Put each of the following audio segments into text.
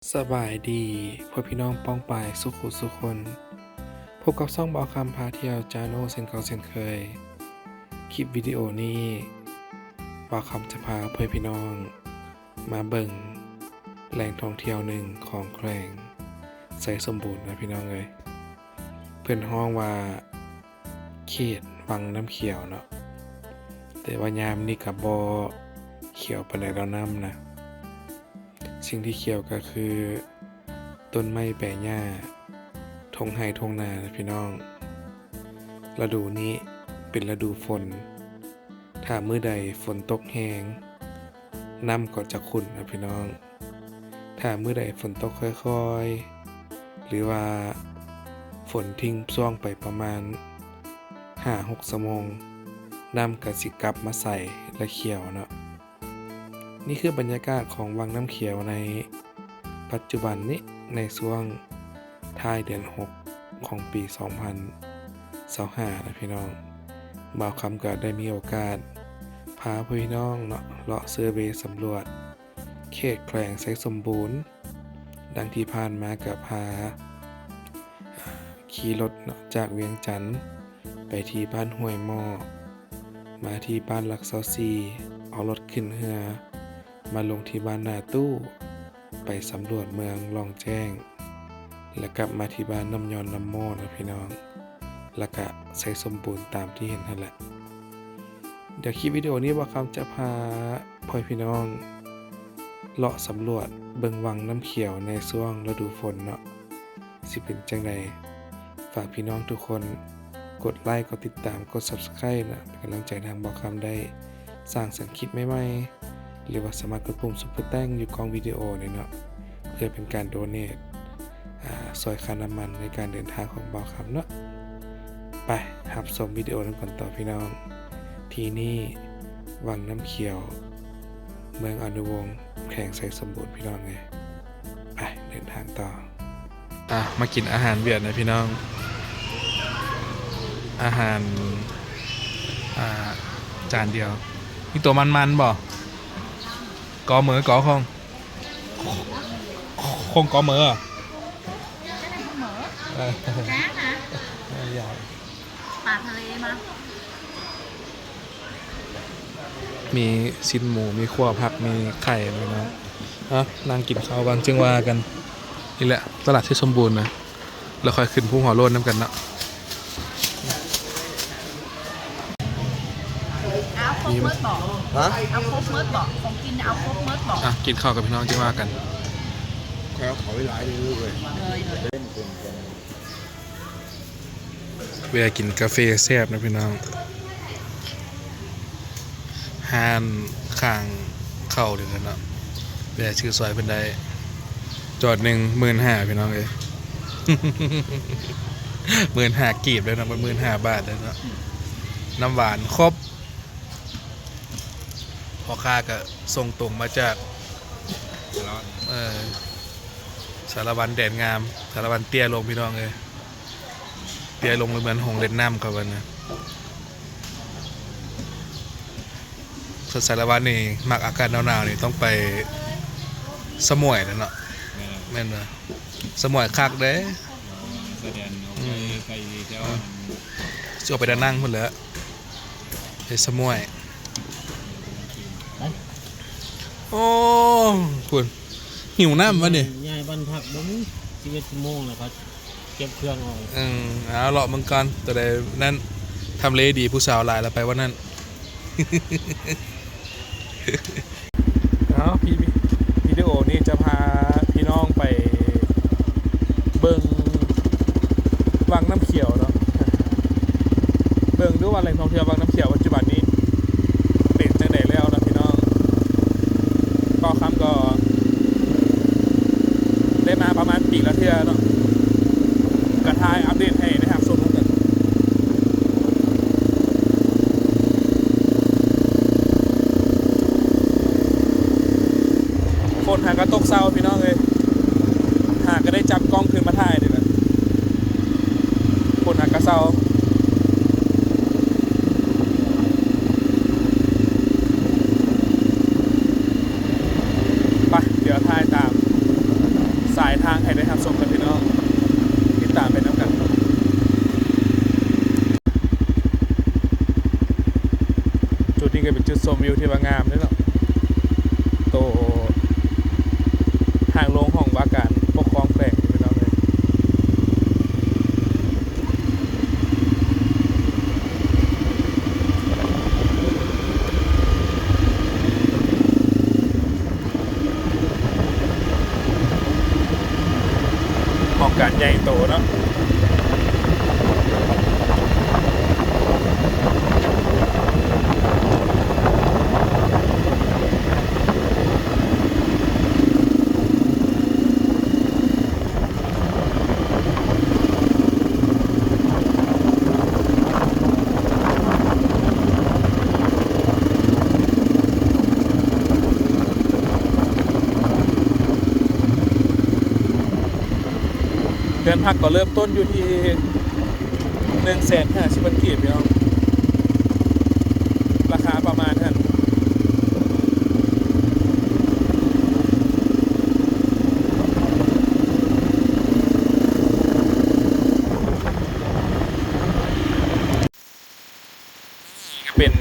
ສະບາຍດີພໍ່ພີ່ນ້ອງປ້ອງປາຍສຸຂຸສຸຄົນ, ພົບກັບຊ່ອງບ່າວຄຳພາທ່ຽວ Channel ເຊັ່ນເກົ່າເຊັ່ນເຄີຍ. ຄລິບວິດີໂອນີ້ ບ່າວຄຳຈະພາພໍ່ພີ່ນ້ອງມາເບິ່ງແຫຼ່ງທ່ອງທ່ຽວໜຶ່ງຂອງແຂວງໄຊສົມບູນນະພີ່ນ້ອງເອີຍ. ເພິ່ນຮ້ອງວ່າເຂດວັງນ້ຳຂຽວເນາະ, ແຕ່ວ່າຍາມນີ້ກະບໍ່ຂຽວປານໃດດອກນ້ຳນະ. ສິ່ງທີ່ຂຽວກະຄືຕົ້ນໄມ້ໃບຫຍ້າ, ທົ່ງໄຮ່ທົ່ງນານະພີ່ນ້ອງ. ລະດູນີ້ເປັນລະດູຝົນ, ຖ້າມື້ໃດຝົນຕົກແຮງ ນ້ຳກໍຈະຂຸ້ນນະພີ່ນ້ອງ. ຖ້າມື້ໃດຝົນຕົກຄ່ອຍໆ ຫຼືວ່າຝົນຖິ້ມຊ່ວງໄປປະມານຫ້າຫົກຊົ່ວໂມງ, ນ້ຳກະຊິກັບມາໃສ ແລະ ຂຽວເນາະ. ນີ້ຄືບັນຍາກາດຂອງວັງນ້ຳຂຽວໃນປັດຈຸບັນນີ້, ໃນຊ່ວງທ້າຍເດືອນຫົກຂອງປີສອງພັນຊາວຫ້ານະພີ່ນ້ອງ. ບ່າວຄຳກະໄດ້ມີໂອກາດພາພໍ່ພີ່ນ້ອງເນາະ ເລາະເຊີເວສຳຫຼວດເຂດແຂວງໄຊສົມບູນ. ດັ່ງທີ່ຜ່ານມາກະພາ ຂີ່ລົດເນາະ ຈາກວຽງຈັນໄປທີ່ບ້ານຫ້ວຍໝໍ້, ມາທີ່ບ້ານຫຼັກຊາວສີ່, ເອົາລົດຂຶ້ນເຮືອ ມາລົງທີ່ບ້ານນາຕູ້, ໄປສຳຫຼວດເມືອງລ່ອງແຈ້ງ ແລະ ກັບມາທີ່ບ້ານນ້ຳຍ້ອນນ້ຳໂມ້ນະພີ່ນ້ອງ, ແລະ ກະໄຊສົມບູນຕາມທີ່ເຫັນຫັ້ນແຫຼະ. ດຽວຄລິບວິດີໂອນີ້ບ່າວຄຳຈະພາພໍ່ພີ່ນ້ອງເລາະສຳຫຼວດເບິ່ງວັງນ້ຳຂຽວໃນຊ່ວງລະດູຝົນເນາະ. ຊິເປັນຈັ່ງໃດ? ຝາກພີ່ນ້ອງທຸກຄົນກົດໄລຄ໌ ກົດຕິດຕາມ ກົດ Subscribe ນະ ເປັນກຳລັງໃຈໃຫ້ທາງບ່າວຄຳໄດ້ສ້າງສັນຄລິບໃໝ່ໆ ຫຼືວ່າສາມາດກົດປຸ່ມ Super Thanks ຢູ່ກ້ອງວິດີໂອນີ້ເນາະ ເພື່ອເປັນການ Donate ອາ ຊ່ອຍຄ່ານ້ຳມັນໃນການເດີນທາງຂອງບ່າວຄຳເນາະ. ໄປຮັບຊົມວິດີໂອນຳກັນຕໍ່ພີ່ນ້ອງ. ທີ່ນີ້ວັງນ້ຳຂຽວ ເມືອງອະນຸວົງ ແຂວງໄຊສົມບູນ ພີ່ນ້ອງເອີຍ. ໄປເດີນທາງຕໍ່. ອ່ະ ມາກິນອາຫານຫວຽດນະພີ່ນ້ອງ. ອາຫານ ອ່າ ຈານດຽວ. ມີຕົວມັນໆບໍ່? ກອເໝີ ກອຂອງ ຂອງກອເໝີ ເອີ ປາທະເລມາ. ມີຊີ້ນໝູ ມີຂົ້ວຜັກ ມີໄຂ່ພີ່ນ້ອງ. ເອົາ ນັ່ງກິນເຂົ້າກ່ອນຈຶ່ງວ່າກັນ. ນີ້ແຫຼະຕະຫຼາດໄຊສົມບູນນະ ແລ້ວຄ່ອຍຂຶ້ນພູຫົວໂລ້ນນຳກັນເນາະ. ເອົາຄົບໝົດບໍ່? ຮະ? ເອົາຄົບໝົດບໍ່? ຂອງກິນເອົາຄົບໝົດບໍ່? ອ່ະ ກິນເຂົ້າກັບພີ່ນ້ອງຈຶ່ງວ່າກັນ. ຂ້ອຍເອົາເຂົ້າໄວ້ຫຼາຍເດີເວີຍ. ໂດຍ ໂດຍ. ແວ່ກິນກາເຟແຊບນະພີ່ນ້ອງ. ຮ້ານຂ້າງເຂົ້ານີ້ແຫຼະເນາະ, ແວ່ຊື້ຊ່ອຍເພິ່ນໄດ້. ຈອດໜຶ່ງໝື່ນຫ້າ ພີ່ນ້ອງເອີຍ. ໝື່ນຫ້າກີບເດີເນາະ, ບໍ່ແມ່ນໝື່ນຫ້າບາດເດີເນາະ. ນ້ຳຫວານຄົບ. ພໍ່ຄ້າກະສົ່ງຕົງມາຈາກ ສາລະວັນ ເອີ ສາລະວັນແດນງາມ, ສາລະວັນເຕ້ຍລົງ ພີ່ນ້ອງເອີຍ. ເຕ້ຍລົງ ເໝືອນໂຮງເຫຼັດນ້ຳເຂົາວ່ານະ. ສາລະວັນນີ້ມັກອາກາດໜາວໆນີ້ຕ້ອງໄປສະໝວຍແຫຼະເນາະ. ແມ່ນ ແມ່ນບໍ່? ສະໝວຍຄັກເດ້. ຊາຍແດນເຮົາ ອືມ ໄປ ໄປແຖວ ອືມ ຊິອອກໄປດານັງພຸ້ນແຫຼະ ໄປສະໝວຍ. ໄປ ໂອ້ ພຸ້ນ ຫິວນ້ຳວະນີ້. ຍ້າຍ ຍ້າຍບ້ານພັກບໍ່ມີ ສິບເອັດຊົ່ວໂມງແລ້ວກໍເກັບເຄື່ອງອອກ. ເອີ ເອົາ ເລາະເບິ່ງກ່ອນ ຕົວໃດນັ້ນ ທຳເລດີ ຜູ້ສາວຫຼາຍ ແລ້ວໄປວັນນັ້ນ. ເອົາ ວິ ວິດີໂອນີ້ຈະພາພີ່ນ້ອງໄປເບິ່ງວັງນ້ຳຂຽວເນາະ, ເບິ່ງດູວ່າແຫຼ່ງທ່ອງທ່ຽວວັງນ້ຳຂຽວປັດຈຸບັນນີ້ເປັນຈັ່ງໃດແລ້ວເນາະພີ່ນ້ອງ. ບ່າວຄຳກໍໄດ້ມາປະມານປີລະເທື່ອເນາະ, ກໍຖ່າຍອັບເດດໃຫ້ໄດ້ຮັບຊົມນຳກັນ. ຝົນຫາກະຕົກເຊົາພີ່ນ້ອງເອີຍ, ຫາກະໄດ້ຈັບກ້ອງຂຶ້ນມາຖ່າຍນີ້ແຫຼະ, ຝົນຫາກະເຊົາ. ໄປ ດຽວຖ່າຍຕາມ ສາຍທາງໃຫ້ໄດ້ຮັບຊົມກັນພີ່ນ້ອງ ຕິດຕາມໄປນຳກັນ. ຈຸດນີ້ກໍເປັນຈຸດຊົມວິວທີ່ວ່າງາມເດ້ເນາະ ໂຕທາງລົງຫ້ອງວ່າການປົກຄອງແຂວງພີ່ນ້ອງເອີຍ. ຫ້ອງການໃຫຍ່ໂຕເນາະ. ເຮືອນພັກກໍເລີ່ມຕົ້ນຢູ່ທີ່ໜຶ່ງແສນຫ້າສິບພັນກີບ ພີ່ນ້ອງ ລາຄາປະມານຫັ້ນ. ເປັນ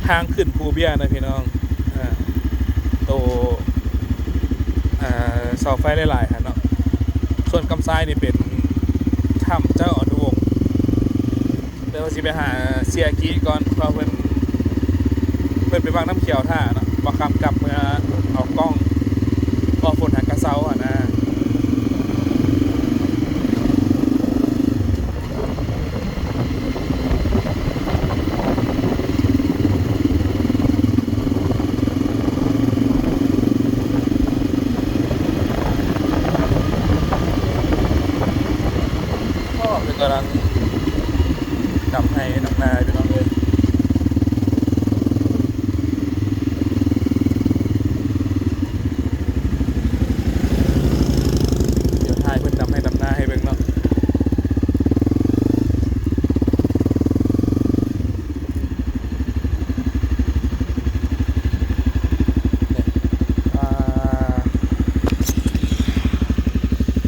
ທາງຂຶ້ນພູເບ້ຍນະພີ່ນ້ອງ ອາ ໂຕ ອາ ເສົາໄຟຫຼາຍໆຫັ້ນເນາະ. ສ່ວນກຳຊ້າຍນີ້ເປັນຖ້ຳເຈົ້າອະນຸວົງ ແຕ່ວ່າຊິໄປຫາເຊຍກິກ່ອນ ເພາະເພິ່ນ ເພິ່ນໄປວັງນ້ຳຂຽວຖ້າເນາະ ບໍ່ຄຳກັບເມືອເອົາກ້ອງ ເພາະຝົນຫາກະເຊົາຫັ້ນນະ. ໂອ້ ເພິ່ນກຳລັງດຳໄຮ່ດຳນາພີ່ນ້ອງເອີຍ. ດຽວຖ່າຍເພິ່ນດຳໄຮ່ດຳນາໃຫ້ເບິ່ງເນາະ.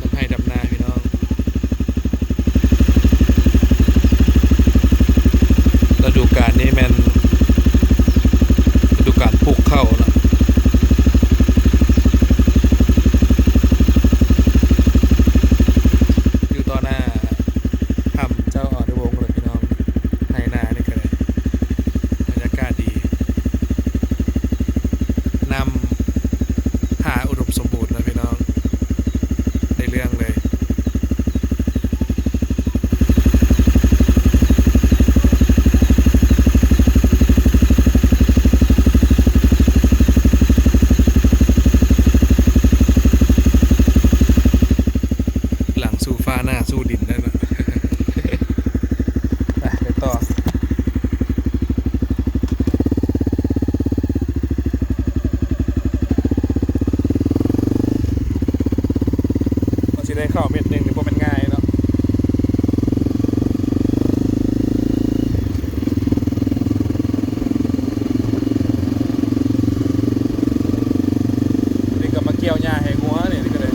ດຳໄຮ່ດຳນາພີ່ນ້ອງ. ລະດູການນີ້ແມ່ນລະດູການປູກເຂົ້າເນາະ. ຢູ່ຕໍ່ໜ້າຖ້ຳເຈົ້າອະນຸວົງເລີຍພີ່ນ້ອງ. ໄຮ່ນານີ້ກໍໄດ້ ບັນຍາກາດດີ. ນ້ຳ ຖ້າອຸດົມສົມບູນເນາະພີ່ນ້ອງ ໄດ້ເລື່ອງເລີຍ. ຫຼັງສູ່ຟ້າ ໜ້າສູ່ດິນໄດ້ເນາະ. ໄປ ໄປຕໍ່. ກວ່າຊິໄດ້ເຂົ້າເມັດໜຶ່ງນີ້ບໍ່ແມ່ນງ່າຍເນາະ. ນີ້ກໍມາກ່ຽວຫຍ້າໃຫ້ງົວນີ້ ນີ້ກໍໄດ້.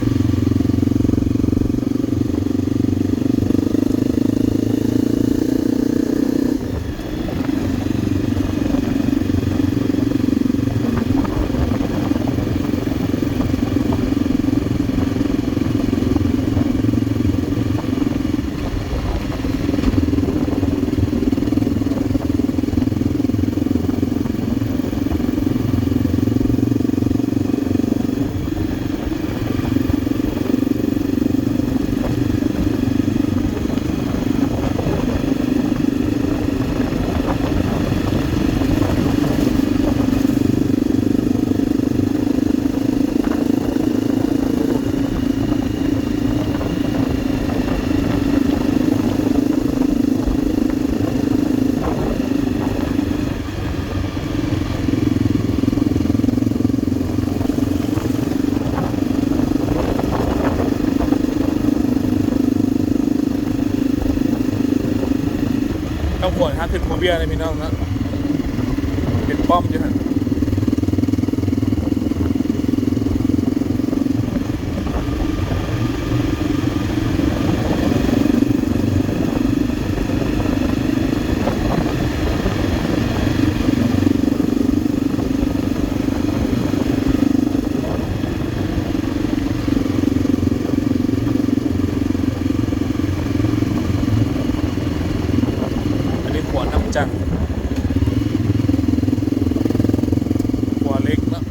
ຕ້ອງຄວນຫາຂຶ້ນພູເບ້ຍເລີຍພີ່ນ້ອງເນາະ ເປັນປ້ອມຢູ່ຫັ້ນ. ຂົວເຫຼັກເນາະ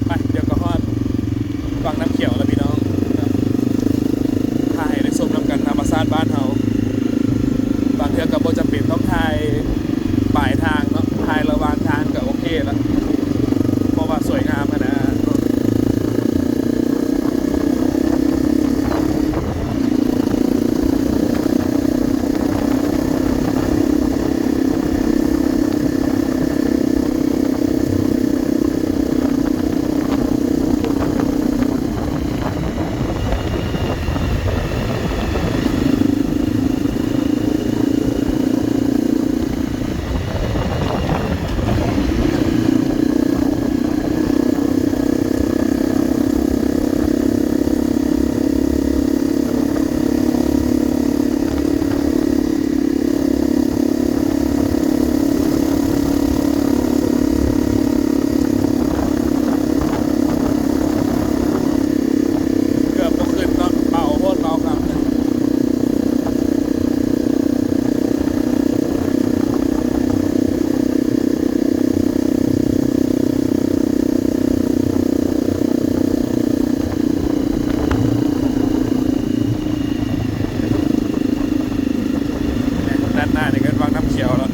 ໄປ ດຽວກໍຮອດວັງນ້ຳຂຽວແລ້ວພີ່ນ້ອງ ຖ່າຍໃຫ້ໄດ້ຊົມນຳກັນ ທຳມະຊາດບ້ານເຮົາ ບາງເທື່ອກໍບໍ່ຈຳເປັນຕ້ອງຖ່າຍປາຍທາງເນາະ ຖ່າຍລະຫວ່າງທາງກໍໂອເຄລະ ເພາະວ່າສວຍງາມຫັ້ນນະ. ເກືອບບໍ່ຂຶ້ນເນາະ ເບົາໂພດເບົາຄຳ. ແມ່ນ ດ້ານໜ້ານີ້ກໍວັງນ້ຳຂຽວແລ້ວ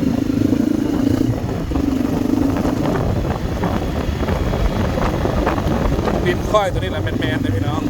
ດິນຂ້ອຍຕົວນີ້ລະແມ່ນໆເດີພີ່ນ້ອງ.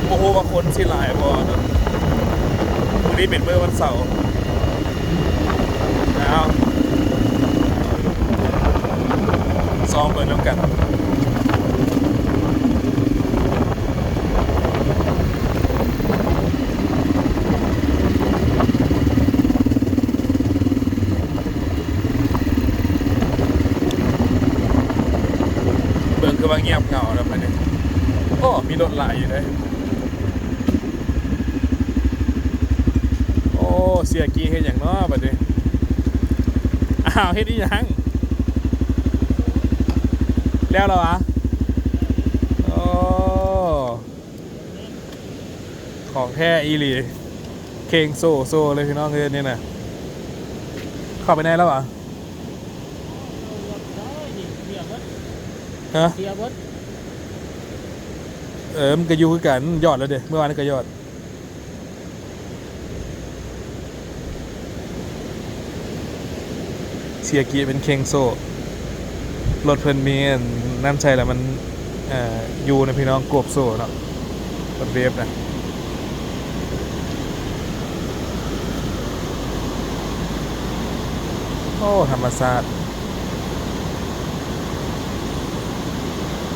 ບໍ່ຮູ້ວ່າຄົນຊິຫຼາຍບໍ່ເນາະ ມື້ນີ້ເປັນມື້ວັນເສົາ. ອ້າວ ຊອງເບິ່ງນຳກັນ ເບິ່ງຄືວ່າງຽບເຫງົາແລ້ວບາດນີ້ ໂອ້ ມີລົດຫຼາຍຢູ່ເດ້. ໂອ້ ເສຍກີເຮັດຫຍັງເນາະບາດນີ້ ອ້າວ ເຮັດອີ່ຫຍັງ ແລ້ວລະຫວາ? ໂອ້ ຂອງແທ້ອີ່ຫຼີ ເຄັ່ງໂຊໂຊເລີຍພີ່ນ້ອງເອີຍ ນີ້ນະ ເຂົ້າໄປໃນລະຫວາ? ຮະ? ເສຍເບິດ ເອີ ມັນກໍຢູ່ຄືກັນ ຍອດແລ້ວເດ້ ມື້ວານນີ້ກໍຍອດ. ເສຍກີເປັນເຄັ່ງໂຊ ລົດເພິ່ນມີອັນນັ້ນໃສ່ແລ້ວມັນ ເອີ ຢູ່ນະພີ່ນ້ອງ ກວບໂຊເນາະ ລົດເວຟນະ. ໂອ້ ທຳມະຊາດ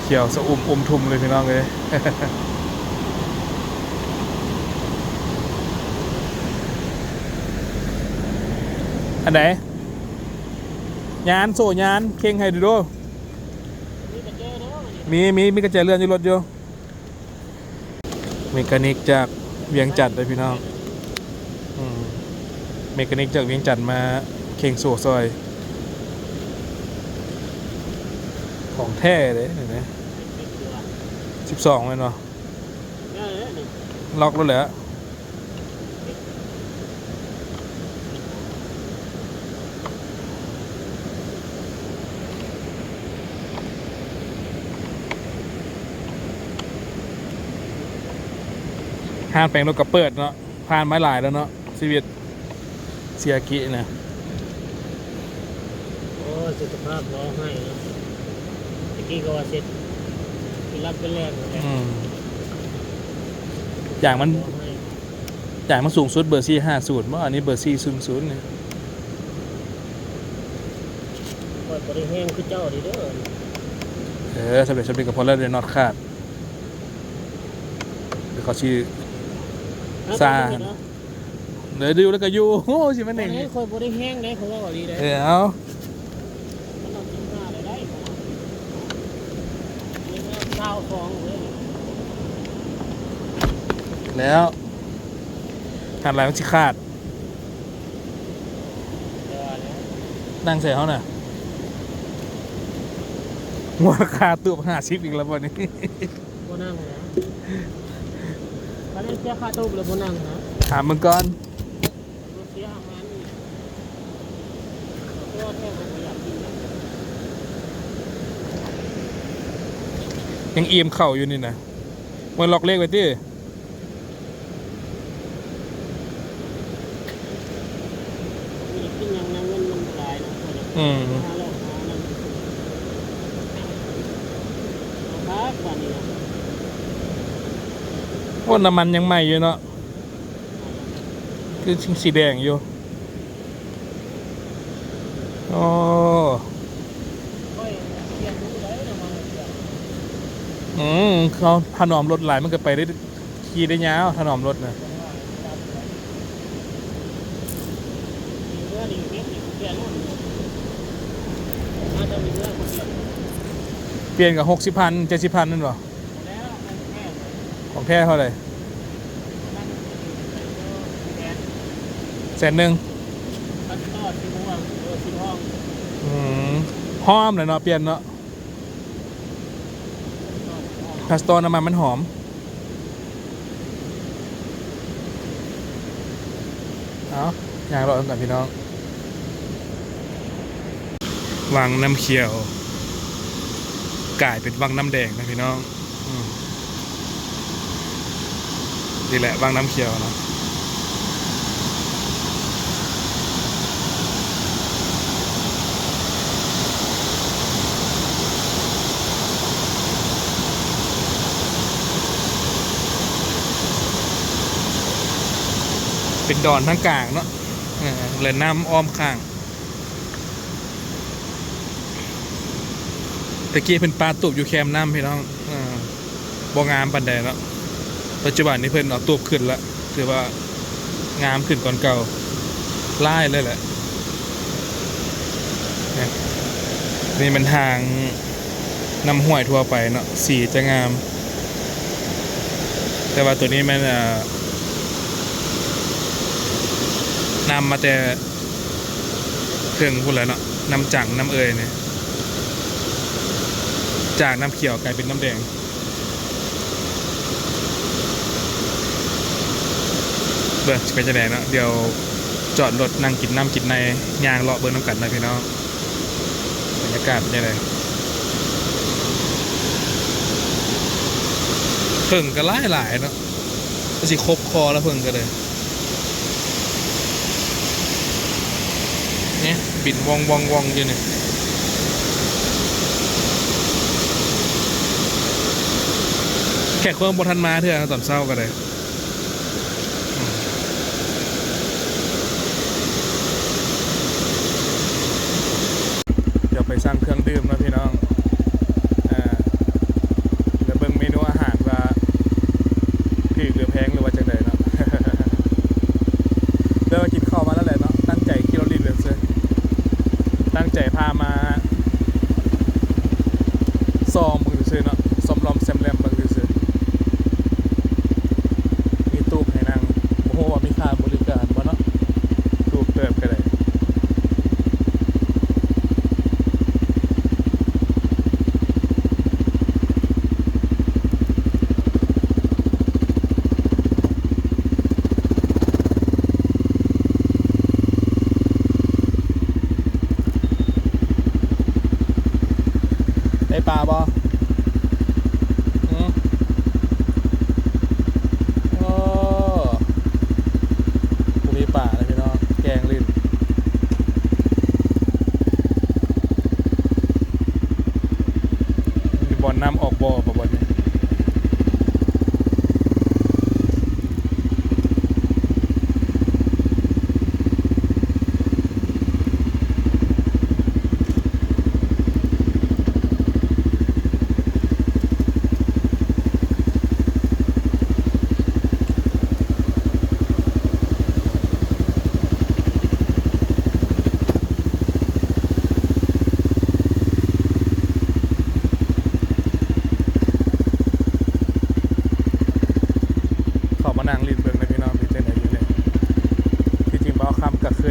ຂຽວຊະອຸ່ມອຸ້ມທຸ່ມເລີຍພີ່ນ້ອງເອີຍ. ອັນໃດ? ຍານ ໂສ້ຍານ ເຄັ່ງໃຫ້ດູໂດ. ມີ ມີ ມີກະແຈເລື່ອນຢູ່ລົດຢູ່. ເມການິກຈາກວຽງຈັນເດີພີ່ນ້ອງ ອືມ ເມການິກຈາກວຽງຈັນມາເຄັ່ງໂສ້ຊ່ອຍ ຂອງແທ້ເດ້ນີ້ນະ. ສິບສອງແມ່ນບໍ່? ລັອກໂລດແຫຼະ. ຮ້ານແປງລົດກໍເປີດເນາະ ຜ່ານມາຫຼາຍແລ້ວເນາະ ຊີວິດເສຍກິນະ. ໂອ້ ສຸຂະພາບບໍ່ໃຫ້ເນາະ ຕະກີ້ກໍວ່າເຊັດ ເປັນຫຼັບເປັນແຫຼ່ງແຫຼະ. ອືມ ຢ່າງມັນ ຈ່າຍມາສູງສຸດເບີສີ່ຫ້າສູນບໍ່? ອັນນີ້ເບີສີ່ສູນສູນນີ້. ຂ້ອຍບໍ່ໄດ້ແຮງຄືເຈົ້ານີ້ເດີ. ເອີ ສຳເລັດ ສຳເລັດກໍພໍແລ້ວ ໄດ້ນັອດຂາດ ດຽວເຂົາຊິ ເອົາ ສ້າ ເດີ ຢູ່ແລ້ວກໍຢູ່. ໂອ້ ຊິມາເໜັງ ຂ້ອຍບໍ່ໄດ້ແຮງເດ້ ຂ້ອຍເວົ້າອີ່ຫຼີເດ້. ເອີ ເອົາ ມັນເອົາສິບຫ້າໄດ້ ໄດ້ຊາວສອງເລີຍ ແລ້ວ ຫັນຫຼາຍມັນຊິຂາດ. ນັ່ງໃສ່ເຮົານະ ຫົວຄາຕູບຫ້າສິບອີກແລ້ວບໍ່ນີ້? ບໍ່ນັ່ງນະ ຄັນໄດ້ເສຍຄ່າຕູບແລ້ວບໍ່ນັ່ງນະ. ຖາມເບິ່ງກ່ອນ ເສຍອາຫານອີກ ເພາະວ່າແທ້ຂ້ອຍບໍ່ຢາກກິນນະ. ຍັງອີ່ມເຂົ້າຢູ່ນີ້ນະ ບໍ່ລັອກເລກໄວ້ຕິ? ກິນຫຍັງນະ ເງິນມັນບໍ່ຫຼາຍເນາະ. ອືມ ຫາເລາະຫານັ້ນ ຄັກບາດນີ້ນະ. ໂອ້ ນ້ຳມັນຍັງໃໝ່ຢູ່ເນາະ ຄືຊິ ສີແດງຢູ່. ໂອ້ ອືມ ເຂົາຖະໜອມລົດຫຼາຍ ມັນກໍໄປໄດ້ ຂີ່ໄດ້ຍາວ ຖະໜອມລົດນະ. ປ່ຽນກໍຫົກສິບພັນ ເຈັດສິບພັນນັ້ນບໍ່? ຂອງແທ້ເທົ່າໃດ? ແສນໜຶ່ງ. ອືມ ຫອມແຫຼະເນາະ ປ່ຽນເນາະ ຄັສຕອມ ນ້ຳມັນມັນຫອມ. ເອົາ ຍ່າງເລາະນຳກັນພີ່ນ້ອງ. ວັງນ້ຳຂຽວ ກາຍເປັນວັງນ້ຳແດງນະພີ່ນ້ອງ. ອືມ ນີ້ແຫຼະວັງນ້ຳຂຽວເນາະ. ເປັນດອນທາງກາງເນາະ ເອີ ແລະ ນ້ຳອ້ອມຂ້າງ. ແຕ່ກີ້ເພິ່ນປະຕູບຢູ່ແຄມນ້ຳພີ່ນ້ອງ ເອີ ບໍ່ງາມປານໃດເນາະ. ປັດຈຸບັນນີ້ເພິ່ນເອົາຕູບຂຶ້ນລະ ຖືວ່າງາມຂຶ້ນກວ່າເກົ່າຫຼາຍເລີຍແຫຼະ. ນີ້ແມ່ນທາງນ້ຳຫ້ວຍທົ່ວໄປເນາະ ສີຈະງາມ ແຕ່ວ່າໂຕນີ້ແມ່ນ ເອີ ນ້ຳມາແຕ່ ເທິງພຸ້ນແຫຼະເນາະ ນ້ຳຈັງນ້ຳເອີຍນີ້ ຈາກນ້ຳຂຽວກາຍເປັນນ້ຳແດງ. ເບິ່ງຊິເປັນຈັ່ງໃດເນາະ ດຽວຈອດລົດນັ່ງກິນນ້ຳກິນໃນ ຍ່າງເລາະເບິ່ງນຳກັນນະພີ່ນ້ອງ. ບັນຍາກາດເປັນຈັ່ງໃດ? ເຜິ້ງກໍຫຼາຍໆເນາະ ກໍຊິຄົບຄໍແລ້ວເຜິ້ງກໍໄດ້. ນີ້ບິນວ່ອງໆໆຢູ່ນີ້ ແຂກຄົນບໍ່ທັນມາເທື່ອ ຕອນເຊົ້າກໍໄດ້. ດຽວໄປສັ່ງເຄື່ອງດື່ມເນາະພີ່ນ້ອງ ເອີ ແລ້ວເບິ່ງເມນູອາຫານວ່າຖືກຫຼືແພງ ຫຼືວ່າຈັ່ງໃດເນາະ. ແຕ່ວ່າກິນເຂົ້າມາແລ້ວແຫຼະເນາະ ຕັ້ງໃຈກິນເຫຼົ້າລິນເລີຍ ຕັ້ງໃຈພາມາຊອມເບິ່ງຊື່ໆເນາະ ຊອມລອມແຊມແລມເບິ່ງຊື່ໆ. ມີຕູບໃຫ້ນັ່ງ ບໍ່ຮູ້ວ່າມີຄ່າບໍລິການບໍ່ເນາະ ຕູບເຕີບກໍໄດ້. ໄດ້ປາບໍ່? ຫື? ໂອ້ ບໍ່ມີປາເລີຍພີ່ນ້ອງ ແກງຫຼິ້ນ.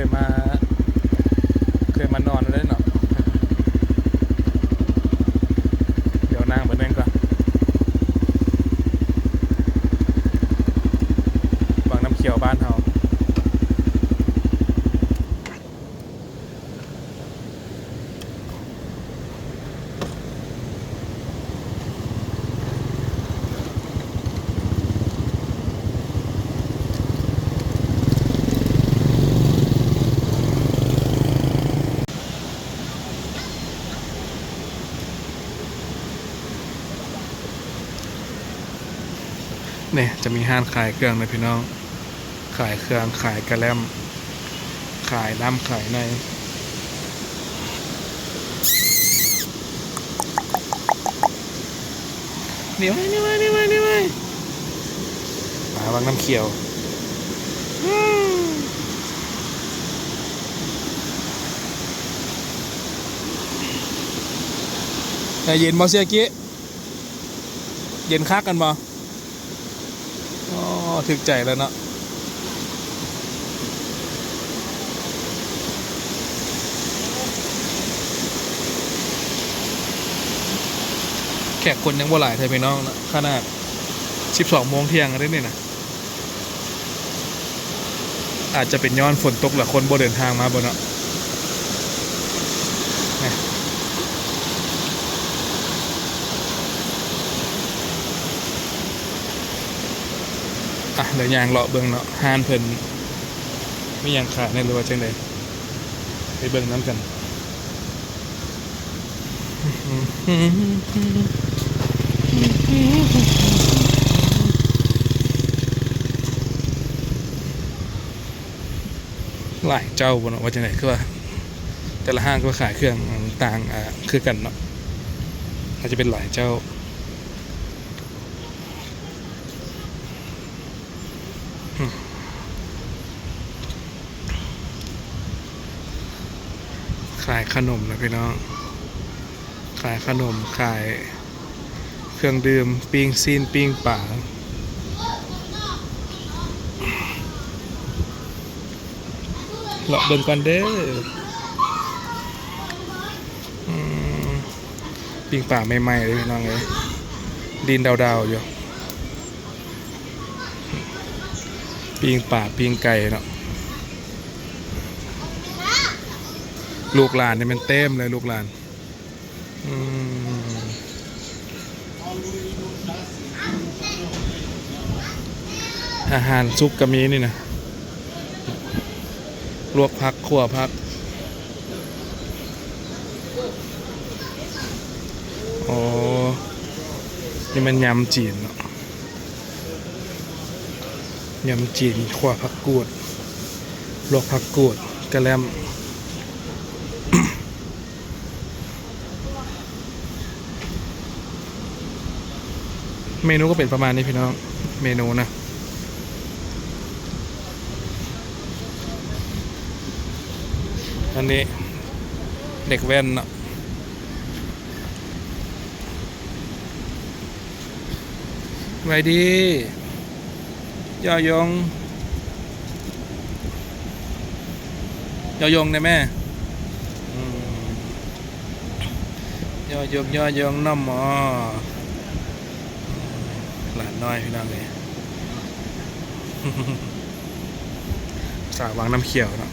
ຍມາ ເຄີຍມານອນແລ້ວເນາະ. ດຽວນາງໄປເບິ່ງກ່ອນ ວັງນ້ຳຂຽວບ້ານເຮົາ. ນີ້ຈະມີຮ້ານຂາຍເຄື່ອງນະພີ່ນ້ອງ. ຂາຍເຄື່ອງ ຂາຍກະແລັມ ຂາຍນ້ຳຂາຍໃນ. ນີ້ໄວ້ ນີ້ໄວ້ ນີ້ໄວ້ ນີ້ໄວ້ ປາວັງນ້ຳຂຽວ. ເຢັນບໍ່ເຊຍກິ? ເຢັນຄັກແມ່ນບໍ່? ອໍ ຖືກໃຈແລ້ວເນາະ. ແຂກຄົນຍັງບໍ່ຫຼາຍເທື່ອພີ່ນ້ອງເນາະ ຂະໜາດສິບສອງໂມງທ່ຽງເດ້ນີ້ນະ. ອາດຈະເປັນຍ້ອນຝົນຕົກ ແລ້ວຄົນບໍ່ເດີນທາງມາບໍ່ເນາະ. ອ່ະ ດຽວຍ່າງເລາະເບິ່ງເນາະ ຮ້ານເພິ່ນມີຫຍັງຂາຍແດ່ ຫຼືວ່າຈັ່ງໃດ ໄປເບິ່ງນຳກັນ. ຫຼາຍເຈົ້າບໍ່ເນາະ ວ່າຈັ່ງໃດ ຄືວ່າແຕ່ລະຮ້ານກໍຂາຍເຄື່ອງຕ່າງ ອາ ຄືກັນເນາະ ອາດຈະເປັນຫຼາຍເຈົ້າ. ຂາຍຂະໜົມນະພີ່ນ້ອງ ຂາຍຂະໜົມ ຂາຍເຄື່ອງດື່ມ ປີ້ງຊີ້ນ ປີ້ງປາ. ເລາະເບິ່ງກ່ອນເດີ. ອືມ ປີ້ງປາໃໝ່ໆເລີຍພີ່ນ້ອງເອີຍ ດິນດາວໆຢູ່. ປີ້ງປາ ປີ້ງໄກ່ເນາະ. ລູກຫຼານນີ້ແມ່ນເຕັມເລີຍ ລູກຫຼານ. ອືມ ອາຫານສຸກກໍມີນີ້ນະ ລວກຜັກ ຂົ້ວຜັກ. ອໍ ນີ້ແມ່ນຍຳຈີນເນາະ ຍຳຈີນ ຂົ້ວຜັກກູດ ລວກຜັກກູດ ກະແລັມ. ເມນູກໍເປັນປະມານນີ້ພີ່ນ້ອງ ເມນູນະ. ອັນນີ້ເດັກແວ່ນເນາະ. ສະບາຍດີ ຍໍຍົງ ຍໍຍົງແດ່ແມ່. ອືມ ຍໍຍົງ ຍໍຍົງ ນຳໝໍ. ຫຼານນ້ອຍພີ່ນ້ອງເອີຍ ສາວວັງນ້ຳຂຽວເນາະ.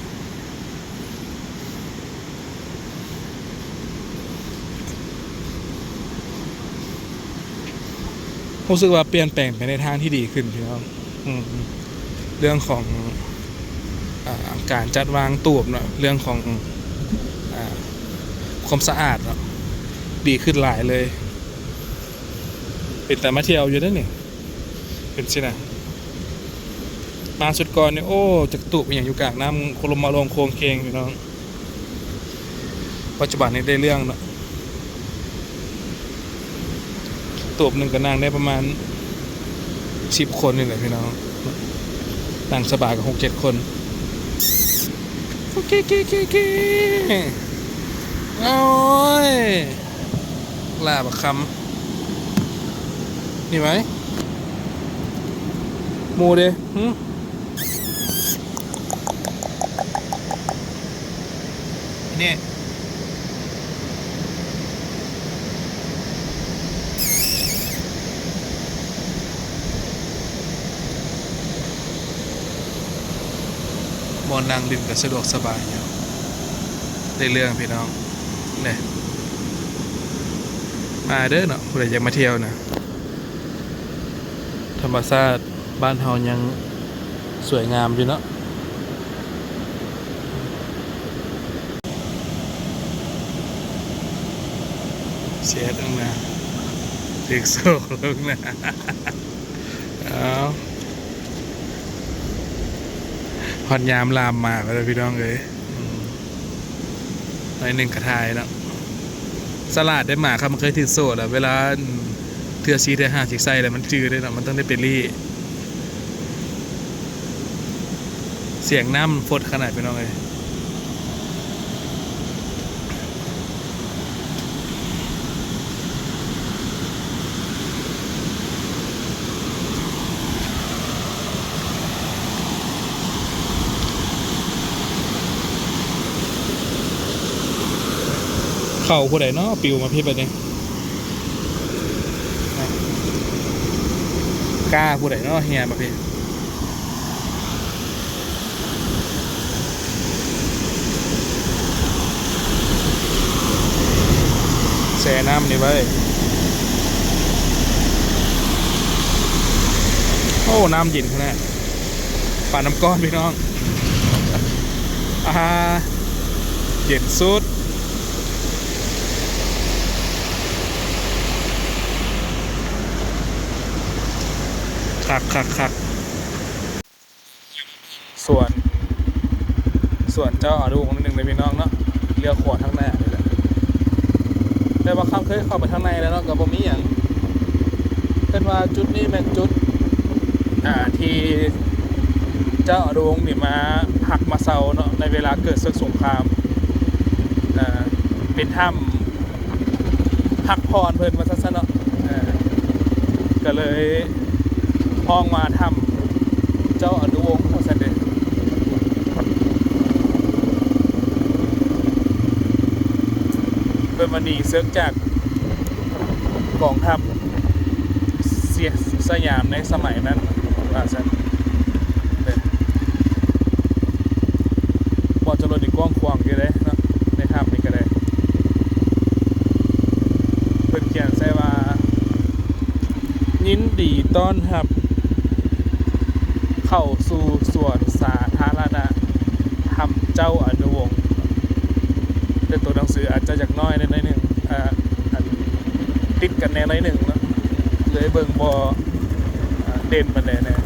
ຮູ້ສຶກວ່າປ່ຽນແປງໄປໃນທາງທີ່ດີຂຶ້ນພີ່ນ້ອງ. ອືມ ເລື່ອງຂອງ ອາ ການຈັດວາງຕູບເນາະ ເລື່ອງຂອງ ອາ ຄວາມສະອາດເນາະ ດີຂຶ້ນຫຼາຍເລີຍ. ເປັນຕາມາທ່ຽວຢູ່ເດ້ນີ້ ເປັນຊີ້ນະ. ມາຊຸດກ່ອນນີ້ ໂອ້ ຈັກຕູບອີ່ຫຍັງຢູ່ກາງນ້ຳ ໂຄລົມມະໂລງໂຄງເຄງພີ່ນ້ອງ. ປັດຈຸບັນນີ້ໄດ້ເລື່ອງເນາະ ຕູບໜຶ່ງກໍນັ່ງໄດ້ປະມານສິບຄົນນີ້ແຫຼະພີ່ນ້ອງ ນັ່ງສະບາຍກໍຫົກເຈັດຄົນ. ໂອເຄ ເຄ ເຄ ເຄ ໂອ້ຍ ຫຼ້າບັກຄຳ ນີ້ໄຫມ ໝູ່ເດ ຫື? ນີ້ ບ່ອນນັ່ງຫຼິ້ນກໍສະດວກສະບາຍຢູ່ ໄດ້ເລື່ອງພີ່ນ້ອງ ນີ້ ມາເດີເນາະ ຜູ້ໃດຢາກມາທ່ຽວນະ ທຳມະຊາດບ້ານເຮົາຍັງສວຍງາມຢູ່ເນາະ. ເຊຍເບິ່ງນະ ຖືກໂຊກເບິ່ງນະ ເອົາ ຮອດຍາມລ່າມມາແລ້ວພີ່ນ້ອງເອີຍ ອືມ ໜ້ອຍໜຶ່ງກະຖ່າຍເນາະ ສະຫຼາດໄດ໋ ໝາຄຳມັນເຄີຍຖືກໂຊກແລ້ວ ເວລາ ເທື່ອສີ່ເທື່ອຫ້າຊິໃສ່ແລ້ວມັນຈື່ເດ້ເນາະ ມັນຕ້ອງໄດ້ໄປລີ້ ສຽງນ້ຳຟົດຂະໜາດພີ່ນ້ອງເອີຍ. ເຂົ້າຜູ້ໃດເນາະປິວມາພີ້ບາດນີ້ ກ້າຜູ້ໃດເນາະເຮຍມາພີ້ ແຊ່ນ້ຳນີ້ໄວ້ ໂອ້ ນ້ຳເຢັນຂະໜາດ ປານ້ຳກ້ອນພີ່ນ້ອງ ອາ ເຢັນສຸດ ຄັກໆໆ. ສວນ ສວນເຈົ້າອະນຸວົງນິດໜຶ່ງເດີພີ່ນ້ອງເນາະ ລ້ຽວຂວາທາງໜ້ານີ້ແຫຼະ ແຕ່ວ່າຄຳເຄີຍເຂົ້າໄປທາງໃນແລ້ວເນາະ ກໍບໍ່ມີຫຍັງ ເພິ່ນວ່າຈຸດນີ້ແມ່ນຈຸດ ອ່າ ທີ່ເຈົ້າອະນຸວົງນີ້ມາພັກມາເຊົາເນາະ ໃນເວລາເກີດເສິກສົງຄາມ ອ່າ ເປັນຖ້ຳ ພັກຜ່ອນເພິ່ນວ່າຊັ້ນຊະເນາະ ເອີ ກໍເລີຍຮ້ອງວ່າຖ້ຳເຈົ້າອະນຸວົງວ່າຊັ້ນເດ ເພິ່ນວ່າໜີເສິກຈາກກອງທັບສະ ສະຫຍາມໃນສະໄໝນັ້ນວ່າຊັ້ນ ເອີ ບ່ອນຈອດລົດນີ້ກວ້າງຂວາງຢູ່ເດ້ເນາະ ໃນຖ້ຳນີ້ກໍໄດ້ ເພິ່ນຂຽນໃສ່ວ່າ ຍິນດີຕ້ອນຮັບເຂົ້າສູ່ສວນສາທາລະນະ ຖ້ຳເຈົ້າອະນຸວົງ ແຕ່ຕົວໜັງສືອາດຈະຢາກນ້ອຍແດ່ໜ້ອຍໜຶ່ງ ເອີ ອັນ ຕິດກັນແດ່ໜ້ອຍໜຶ່ງເນາະ ເລີຍເບິ່ງບໍ່ ເດັ່ນປານໃດແດ່. ນີ້ເ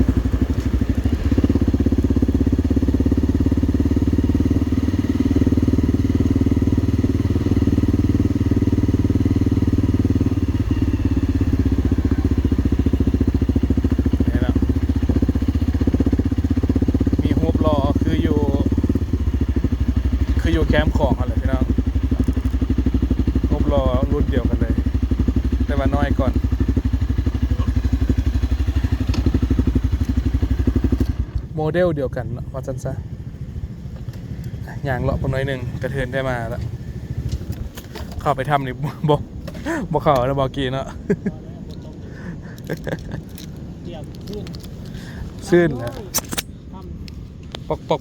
ນາະ ມີຮູບຫຼໍ່ຄືຢູ່ ຄືຢູ່ແຄມຂອງຫັ້ນແຫຼະພີ່ນ້ອງ ຮູບຫຼໍ່ລຸ້ນດຽວກັນເລີຍ ແຕ່ວ່ານ້ອຍກວ່າ ໂມເດວດຽວກັນເນາະ ວ່າຊັ້ນຊະ ຍ່າງເລາະໄປໜ້ອຍໜຶ່ງ ກະເທີນໄດ້ມາລະ ເຂົ້າໄປຖ້ຳນີ້ ບໍ່ ບໍ່ເຂົ້າແລ້ວ ເບົາກີ້ເນາະ ປຽກ ຊື້ນ ຊື້ນແຫຼະ ນ້ຳ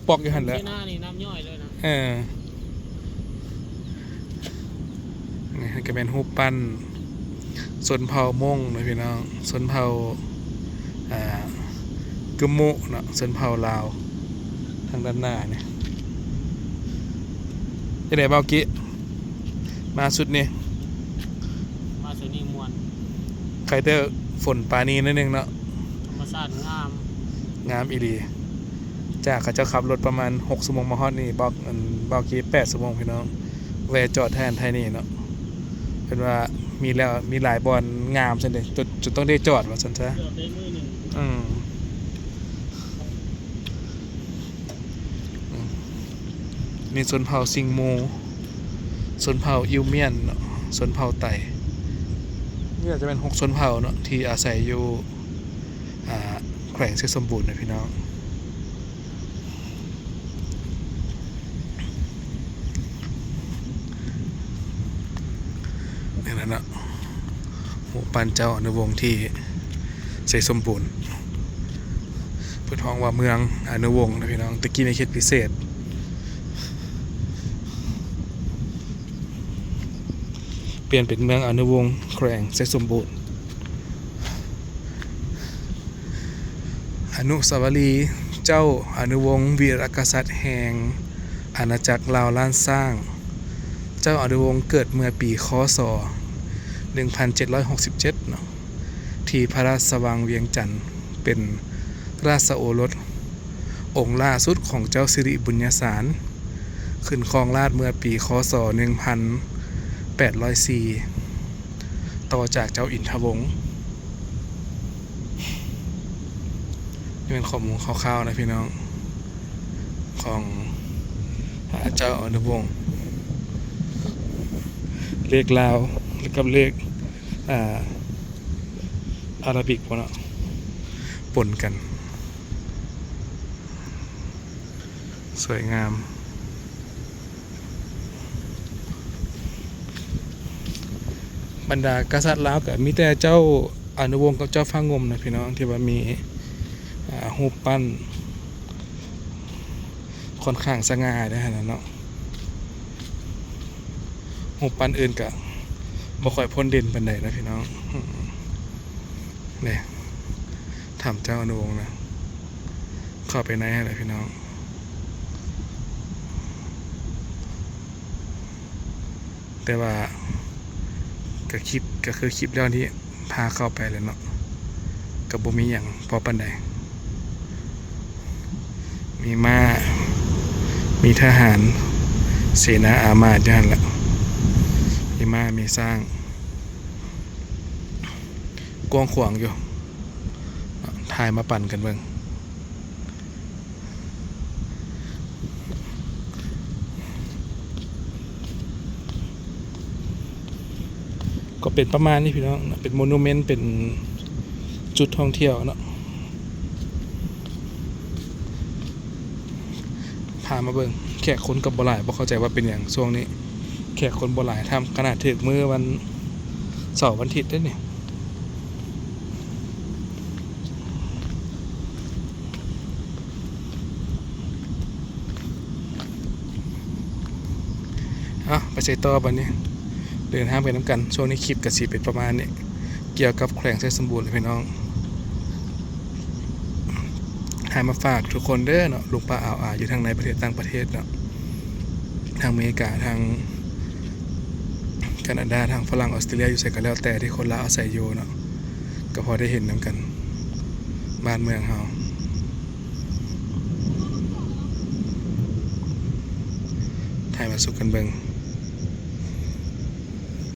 ປອກໆໆຢູ່ຫັ້ນແຫຼະ ເຊນານີ້ນ້ຳຍ້ອຍເລີຍນະ ເອີ ນີ້ກໍແມ່ນຮູບປັ້ນຊົນເຜົ່າມົ້ງເນາະພີ່ນ້ອງ ຊົນເຜົ່າ ອ່າ ກຶມມຸເນາະ ຊົນເຜົ່າລາວ ທາງດ້ານໜ້ານີ້ ຈັ່ງໃດບ່າວກິ ມາຊຸດນີ້ ມາຊຸດນີ້ມ່ວນ ໄຄແຕ່ຝົນປານີໜ້ອຍໜຶ່ງເນາະ ທຳມະຊາດງາມ ງາມອີ່ຫຼີ ຈາກເຂົາເຈົ້າຂັບລົດປະມານຫົກຊົ່ວໂມງມາຮອດນີ້ ບ່າວ ອັນ ບ່າວກີແປດຊົ່ວໂມງພີ່ນ້ອງ ແວ່ຈອດແທ້ຫັ້ນແທ້ນີ້ເນາະ ເພິ່ນວ່າມີແລ້ວ ມີຫຼາຍບ່ອນງາມຊັ້ນເດ ຈົນ ຈົນຕ້ອງໄດ້ຈອດວ່າຊັ້ນຊະ ເກືອບໄດ້ມື້ໜຶ່ງ ອືມ ອືມ ມີຊົນເຜົ່າຊິງມູ ຊົນເຜົ່າອິວມຽນເນາະ ຊົນເຜົ່າໄຕ ນີ້ອາດຈະແມ່ນຫົກຊົນເຜົ່າເນາະ ທີ່ອາໄສຢູ່ ອ່າ ແຂວງໄຊສົມບູນນະພີ່ນ້ອງ. ເນາະ ຮູບປັ້ນເຈົ້າອະນຸວົງທີ່ໄຊສົມບູນ ເພິ່ນຮ້ອງວ່າເມືອງອະນຸວົງນະພີ່ນ້ອງ. ແຕ່ກີ້ໃນເຂດພິເສດ ປ່ຽນເປັນເມືອງອະນຸວົງ ແຂວງໄຊສົມບູນ. ອະນຸສາວະລີເຈົ້າອະນຸວົງ ວີລະກະສັດແຫ່ງອານາຈັກລາວລ້ານຊ້າງ. ເຈົ້າອະນຸວົງເກີດເມື່ອປີ ຄ.ສ. ໜຶ່ງພັນເຈັດຮ້ອຍຫົກສິບເຈັດເນາະ ທີ່ພະລາຊະວັງວຽງຈັນ ເປັນລາຊະໂອລົດອົງຫຼ້າສຸດຂອງເຈົ້າສິລິບຸນຍະສານ ຂຶ້ນຄອງລາດເມື່ອປີ ຄ.ສ. ໜຶ່ງພັນແປດຮ້ອຍສີ່ ຕໍ່ຈາກເຈົ້າອິນທະວົງ. ນີ້ແມ່ນຂໍ້ມູນຄ່າວໆນະພີ່ນ້ອງ ຂອງພະເຈົ້າອະນຸວົງ ເລກລາວກັບເລກ ອ່າ ອາຣາບິກພຸ້ນເນາະ ປົນກັນ ສວຍງາມ. ບັນດາກະສັດລາວກະມີແຕ່ເຈົ້າອະນຸວົງກັບເຈົ້າຟ້າງຸ່ມນະພີ່ນ້ອງ ທີ່ວ່າມີ ອ່າ ຮູບປັ້ນຂ້ອນຂ້າງສະຫງ່າເດ້ຫັ້ນນະເນາະ. ຮູບປັ້ນອື່ນກະບໍ່ຄ່ອຍພົ້ນເດັ່ນປານໃດນະພີ່ນ້ອງ. ນີ້ ຖ້ຳເຈົ້າອະນຸວົງນະ ເຂົ້າໄປໃນຫັ້ນແຫຼະພີ່ນ້ອງ. ແຕ່ວ່າກະຄລິບ ກະຄືຄລິບແລ້ວນີ້ພາເຂົ້າໄປແຫຼະເນາະ ກະບໍ່ມີຫຍັງພໍປານໃດ. ມີມ້າ ມີທະຫານ ເສນາອາມາດຢູ່ຫັ້ນແຫຼະ ມີມ້າ ມີຊ້າງ ກວ້າງຂວາງຢູ່. ຖ່າຍມາປັນກັນເບິ່ງ ກໍເປັນປະມານນີ້ພີ່ນ້ອງເນາະ ເປັນໂມນູເມັນ ເປັນຈຸດທ່ອງທ່ຽວເນາະ. ພາມາເບິ່ງ ແຂກຄົນກໍບໍ່ຫຼາຍ ບໍ່ເຂົ້າໃຈວ່າເປັນຫຍັງຊ່ວງນີ້ແຂກຄົນບໍ່ຫຼາຍ ຖ້າຂະໜາດຖືກມື້ວັນເສົາວັນທິດເດ້ນີ້. ເອົາ ໄປໃສຕໍ່ບັດນີ້ ເດີນທາງໄປນຳກັນ. ຊ່ວງນີ້ຄລິບກໍຊິເປັນປະມານນີ້ ກ່ຽວກັບແຂວງໄຊສົມບູນແຫຼະພີ່ນ້ອງ ໃຫ້ມາຝາກທຸກຄົນເດີເນາະ ລຸງປ້າອາວອາ ຢູ່ທັງໃນປະເທດຕ່າງປະເທດເນາະ ທັງອາເມລິກາ ທັງການາດາ ທັງຝຣັ່ງ ອອສເຕຣເລຍ ຢູ່ໃສກໍແລ້ວແຕ່ທີ່ຄົນລາວອາໄສຢູ່ເນາະ ກໍພໍໄດ້ເຫັນນຳກັນ ບ້ານເມືອງເຮົາ. ຖ່າຍມາສູ່ກັນເບິ່ງ